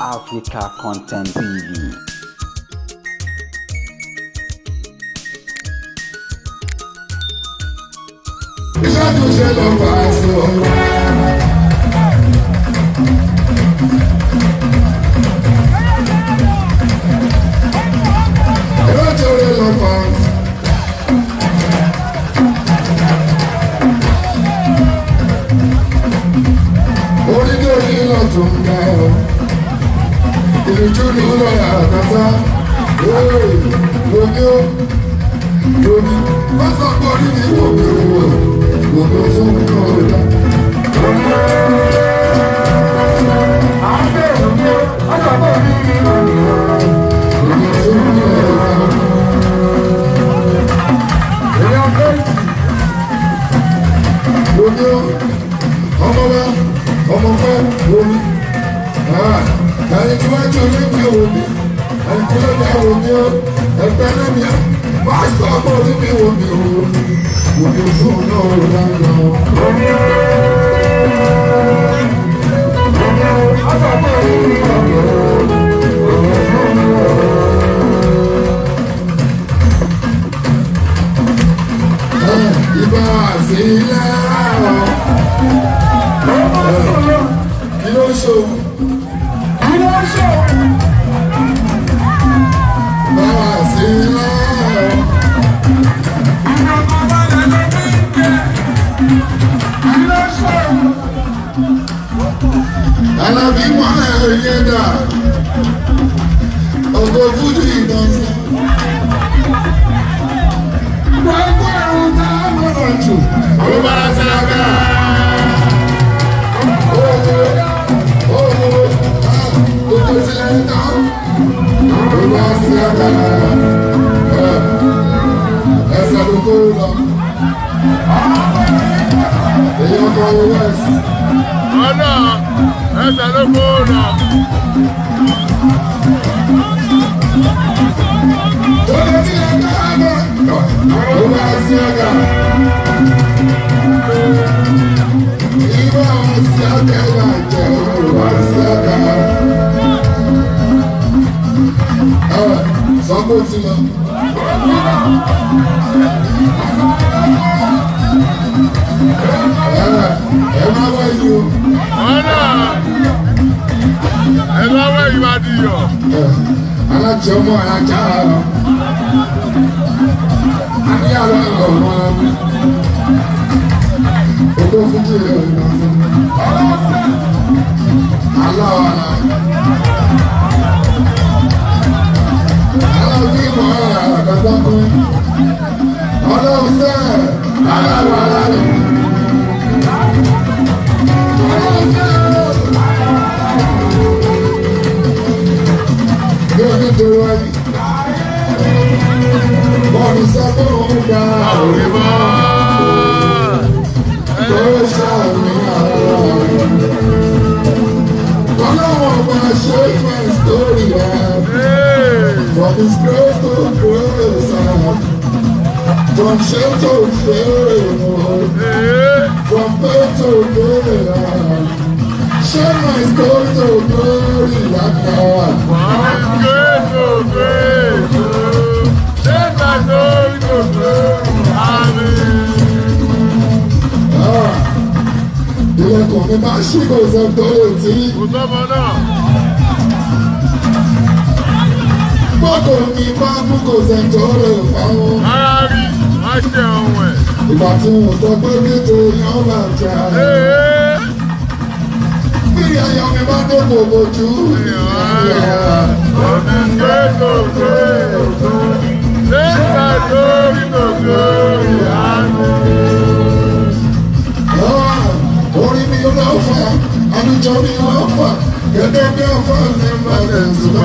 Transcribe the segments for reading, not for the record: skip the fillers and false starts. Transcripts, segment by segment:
Africa Content TV. Iṣẹ́ tó ṣe lọ bá a sọ. Iṣẹ́ tó ṣe lọ bá a sọ. Onídòrí lọ́tún ń ga ọ́. Ìlújú ni ó lọ́yà àtàtà. Lómi ó lómi. Wọ́n sọ pé orí mi wò mí wò wò mí fún mi kọ́ ọ̀dà. Wò mí fún mi kọ́ ọ̀dà. Lómi ó ọmọ wa ọmọ pẹ́ omi. Ẹni tí wọ́n jẹ́ olóògbé omi. Ẹni tí wọ́n jẹ́ omi ó ẹgbẹ́ lómi á. Wọ́n sọ pé orí mi wò mí wò wò mí fún mi kọ́ ọ̀dà. Ìbá sílẹ̀ kí ló ń ṣe òun? Bá sílẹ̀ Alábí mọ́ ẹ̀yẹ dà, ọkọ̀ fújì ìdánsá. Gbogbo ẹ̀rù tá a mọ̀rọ̀ jù, ó bá sábà. Owó, gbogbo tilẹ̀ ń tán, ó bá sábà. Ẹsẹ̀ ló kó lọ. Èyí ọkọ̀ west. Ọ̀nà ẹsẹ̀ ló kó lọ. Gbogbo tilẹ̀ ń tán, ó bá sábà. Ìbá sábà jẹ́ ó bá sábà. Sọ pé ó ti lọ. Ẹ má wá yìí o. Ọ̀nà ẹ lọ́wọ́ ìwádìí yọ̀. Alájọ ọmọ alájà àníyàwó ọmọ ogó fújì aláwọ̀ àlá aláwọ̀ ìmọ̀ àgbàgbọ́kùn ọlọ́run sẹ́ aláwọ̀ àlá ọlọ́run sẹ́. Bí o ní torí wáyé. Bọ́ọ̀lù sọ pé òun gba Òwe mọ́. tó ṣàmì àwọn. Ọlọ́wọ́n ọba ṣe my story ẹ̀. From his grace to grace ẹ̀. From shame to fame. From pain to gain ẹ̀. Ṣé my story to glory yàtọ̀? Ilẹ̀kùn mi máa ṣí kò sọ tó lè tí. Mọ́tò mi máa mú kò sẹ́ tó lè fáwọn. Ìgbà tí mo sọ pé nítorí yàn máa jà. Bí ayọ̀ mi bá dé kò bójú. Orí mi ló fà, àlùjọ mi ló fà, gẹ́gẹ́ bí ọ̀fà mi máa lè sùn.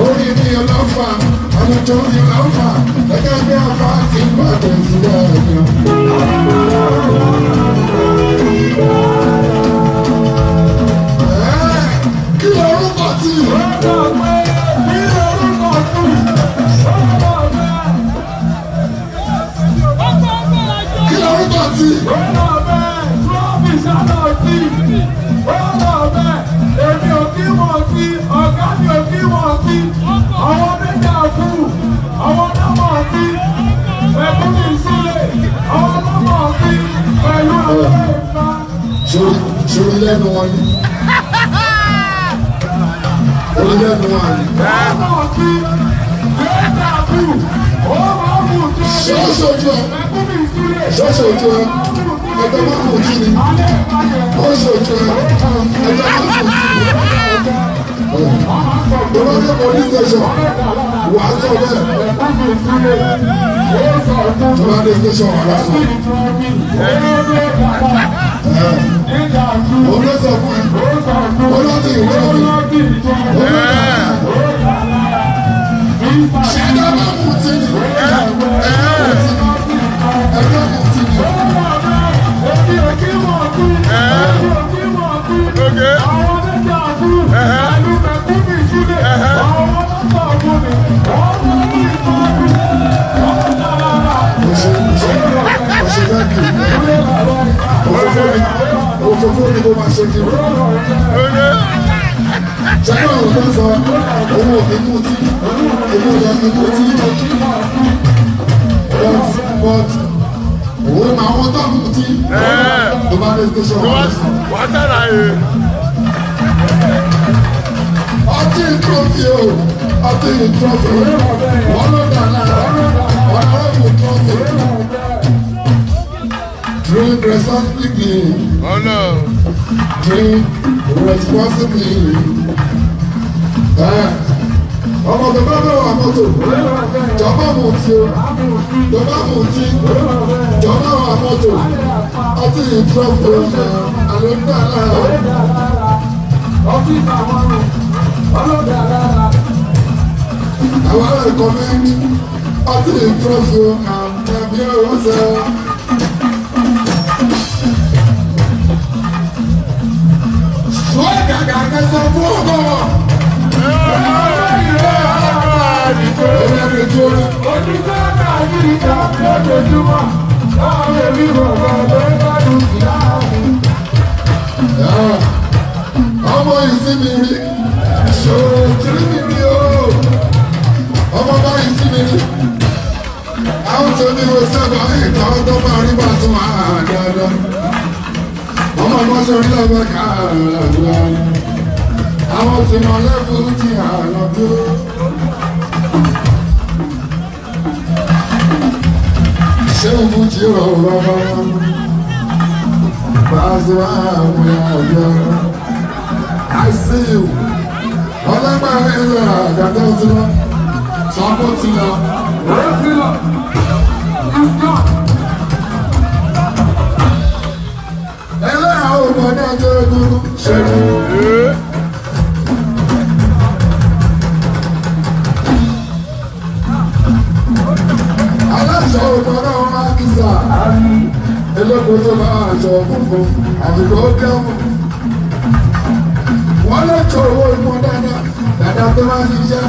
Orí mi ló fà, àlùjọ mi ló fà, gẹ́gẹ́ bí ọ̀fà ti máa lè sùn. Kí lorúkọ tí? tí. Ó lọ bẹ́ẹ̀, trọ́fì ṣáná tí. Ó lọ bẹ́ẹ̀, èmi ò kí wọ́n tí, ọ̀gá mi ò kí wọ́n tí. Àwọn méjì àkú, àwọn náà mọ̀ tí. Ẹ̀kú mi sílẹ̀, àwọn náà mọ̀ tí. Pẹ̀lú àwọn ìfà. Sórí lẹ́nu wọn ni. Orí lẹ́nu wọn ni. Ó mọ̀ tí, méjì àkú, ó máa mú trọ́fì. Ṣọ́ọ̀ṣì ojú ẹ. Ẹ̀kú mi sílẹ̀. Ṣọ́ọ̀ṣì ojú ẹ. Ẹjọ́ máa kù tí ni. Alẹ́ ìpàdé. Ṣọ́ọ̀ṣì ojú ẹ. Ẹjọ́ máa kù tí ni. Tó bá dé police station, wà á sọ bẹ́ẹ̀. Tó bá dé station, wà á sọ. Òun ló sọ fún ẹ. Ó lọ́ ti ìwé òfin. Ó lọ́ ti ṣẹ̀dá máa mú tí ni. Ẹjọ́ mú tí ni. Oṣù oṣù oṣù thank you. Òfófó ni òfófó ni kó máa ṣe kiri. Ṣẹ́gbọ́n àwọn tó ń sọ owó òfin mú tí owó òfin mú tí but but òun máa wọ́n tó mú tí tó bá dé station wà lọ́sàn. Wà á ṣàlàyé. Ọtí trọ́fì o ọtí trọ́fì wọ́n ló dà lára ọ̀nà ọ̀rọ̀ trọ́fì. Drink responsibly. Ọ̀nà. Drink responsibly. Ọmọ tó bá bẹ̀rẹ̀ wà mọ́tò, jọba mú tí o, jọba mú tí, jọba wà mọ́tò, ọtí trọ́fì àlùfáà lára. Àwọn ará ẹ̀kọ́ mẹ́rin ọtí trọ́fì àbí ọ̀rọ̀ sẹ́. Sọ gàgà kẹsàn-án fún ọgọ́rọ̀. Ẹ̀rọ tó rẹ̀. Ọmọ ìsinmi rí ṣòro tìrí mi rí o ọmọ bá ìsinmi rí àwọn tó ní wo sábà ìtàn tó máa rí bá tún máa dáadáa ọmọ bá ṣe rí lọ́wọ́ káàdùá àwọn tí mo lẹ́kùn ti àná tó. Ṣé o fún jí o bàbá bá a sọ àwọn ọ̀dọ́? I see you. Ọlọ́gbà ẹ̀rọ àgàtà ti lọ. Sọ́kó ti lọ. Ẹlẹ́yà ògbọ́n náà jẹ́ egungun. Ṣẹ́gun. Aláṣọ ògbọ́n náà máa kí sà. Elóko tó bá aṣọ funfun àfikún ó kẹ́wọ̀n. Wọ́n lè tọ owó ìpọn dáadáa dáadáa tó máa ń ṣiṣẹ́.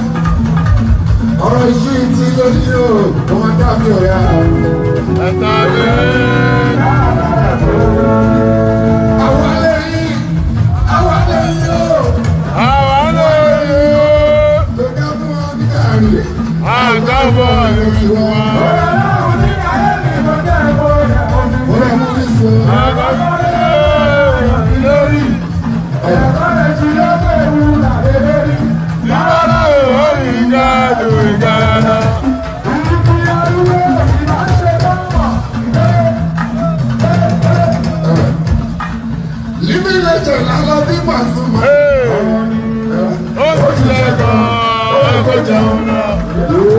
Ọ̀rọ̀ yìí ti lórí o, kò máa dàbí ọ̀rẹ́ ara. Ẹ̀ta mi. Àwọn alẹ́ yìí, àwọn alẹ́ yìí o, Àwa ló yẹ. ló dá fún wọn ní káàrí. Àgàbọ̀ ìwà. Wọ́n lè mú mi sọ. Àgàbọ̀ lórí. Ìbára òhòrì gàdù ìgàdà. Límí lẹ́jọ̀ lálọ́ bí Pàṣùmá. Ó ti lẹ́kọ̀ọ́ ẹ̀kọ́ jẹun náà.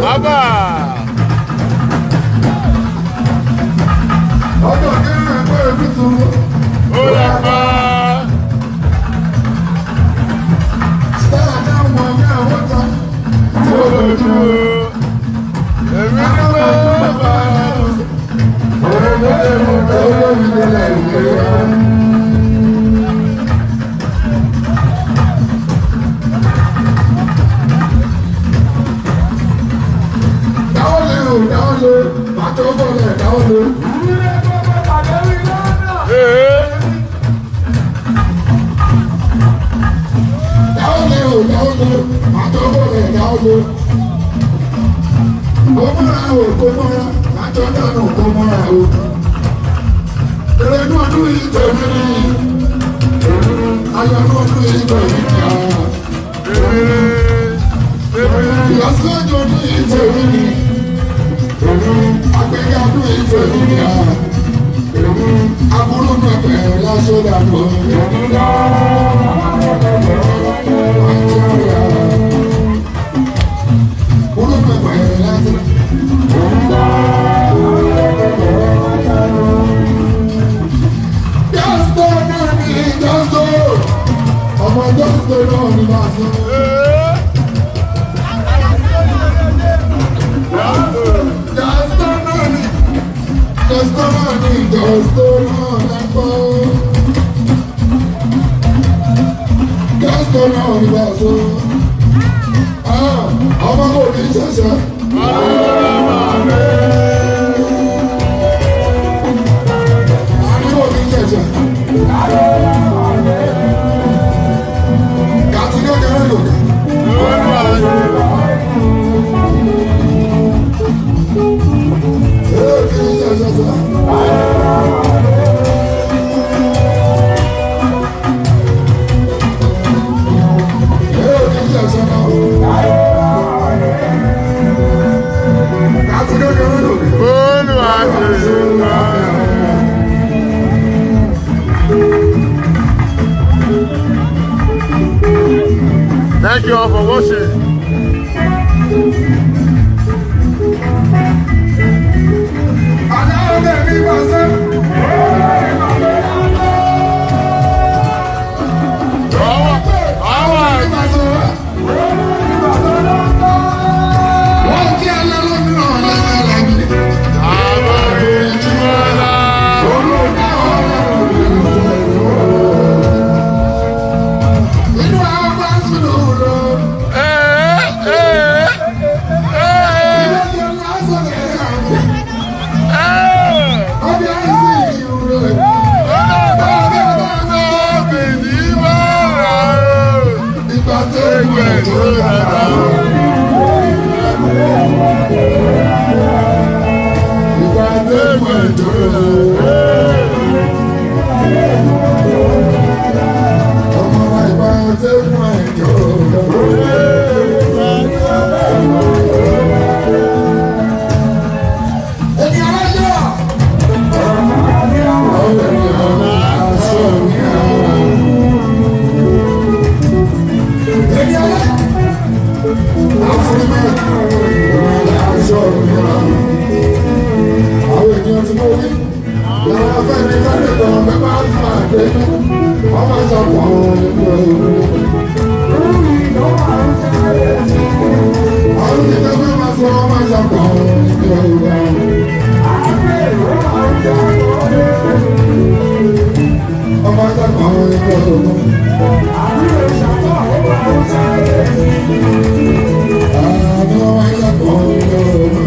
Bàbá. Ọjọ́ kẹrin ẹ̀kọ́ ẹ̀kú sùn. Ó lọ pa. Star dáhùn ọ̀gá àwọn ta. Tí ó lójú. Èmi ní bàbá. Dáwọ́lé o, dáwọ́lé, bàtọ́ bọ̀lẹ̀ dáwọ́lé. Dáwọ́lé o, dáwọ́lé, àtọ́wọ́lé dáwọ́lé. Kó mọ́ra o, kó mọ́ra, àtọ́dánù kó mọ́ra o. Èrè inú ọdún yìí tẹ̀mí ni. Ayọ̀ inú ọdún yìí tẹ̀mí ni. Ìlọsíwájú ọdún yìí tẹ̀mí ni. Àgbéga ọdún yìí tẹ̀mí ni. Aburú náà bẹ̀rẹ̀ lásán dànù. Ọmọ dọ́sítọ̀ náà ni máa sọ. Dọ́sítọ̀ náà ni dọ́sítọ̀ náà ni dọ́sítọ̀ náà lẹ́kọ̀ọ́. Dọ́sítọ̀ náà ni máa sọ. Ọmọ kò ní ṣẹ̀ṣẹ̀. Àní kò ní ṣẹ̀ṣẹ̀. Kàtí kékeré lòdì. Ee, kì í ṣẹ̀ṣẹ̀ sá. Ee, kì í ṣẹ̀ṣẹ̀ náà. Kàtí kékeré lòdì. Thank you all for watching. Aláwọ̀ bẹ̀ mí wá sẹ́. Àwọn Wọ́n ti alálọ́mìíràn lẹ́yìn lẹ́yìn. àwọn ìjùmọ̀lá. Inú àwọn bá sùn lọ. Ee ee ee Ilé ìjọ lásán lè rà mí. ee. Ọbẹ̀ àìsí ìrù rẹ̀. Ìgbà tó ń wẹ̀ tó dára. Ìgbà tó ń wẹ̀ tó dára. Ọmọ wa ìgbà tó ń wẹ̀ tó dára. Ènìyàn lọ́jọ́. Ọ̀rẹ́ mi ọ̀rọ̀ aṣọ mi ọ̀rọ̀. Ènìyàn lọ́jọ́. Àwọn ènìyàn tí mo wí, làwọn afẹ́ni fẹ́ni kan bẹ́ẹ̀ máa ń máa gbé ní, wọ́n máa ń sọ̀pọ̀ àwọn nínú ìlú. Àwọn ènìyàn tó máa sọ wọ́n máa ń sọ̀pọ̀ àwọn nínú ìlú. Wọ́n máa ń sọ̀pọ̀ àwọn nínú ìlú. Àwọn ọmọ ẹ̀yà kan nínú ìlú.